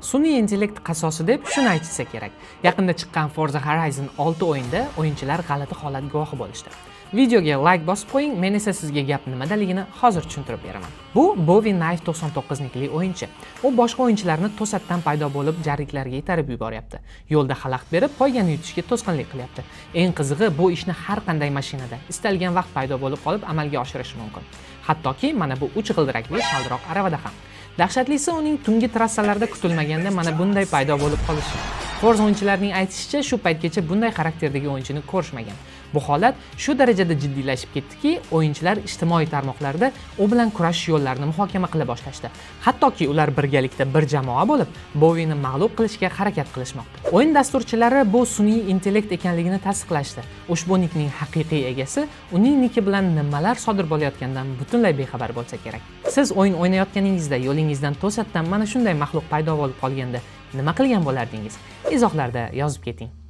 Sun'iy intellekt qasosi deb shuni aytishsa kerak. Yaqinda chiqqan Forza Horizon 6 o'yinda o'yinchilar g'alati holat guvohi bo'lishdi. Videoga like bosib qo'ying, men esa sizga gap nimadaligini hozir tushuntirib beraman. Bu Bowie Knife 99 nikli o'yinchi. U boshqa o'yinchilarni to'satdan paydo bo'lib, jarliklarga itarib yuboryapti. Yo'lda xalaqit berib, poygani yutishga to'sqinlik qilyapti. Eng qizig'i, bu ishni har qanday mashinada istalgan vaqt paydo bo'lib qolib amalga oshirish mumkin. Hattoki mana bu uch g'ildirakli shaldiroq aravada ham. Dahshatlisi, uning tungi trassalarda kutilmaganda mana bunday paydo bo'lib qolishi. Forza o'yinchilarining aytishicha, shu paytgacha bunday xarakterdagi o'yinchini ko'rishmagan. Bu holat shu darajada jiddiylashib ketdiki, o'yinchilar ijtimoiy tarmoqlarda u bilan kurashish yo'llarini muhokama qila boshlashdi. Hattoki ular birgalikda bir jamoa bo'lib, Bowini mag'lub qilishga harakat qilishmoqda. O'yin dasturchilari bu sun'iy intellekt ekanligini tasdiqlashdi. Ushbu nikning haqiqiy egasi uning niki bilan nimalar sodir bo'layotganidan butunlay bexabar bo'lsa kerak. Siz o'yin o'ynayotganingizda yo'lingizdan to'satdan mana shunday maxluq paydo bo'lib qolganda nima qilgan bo'lardingiz? Izohlarda yozib keting.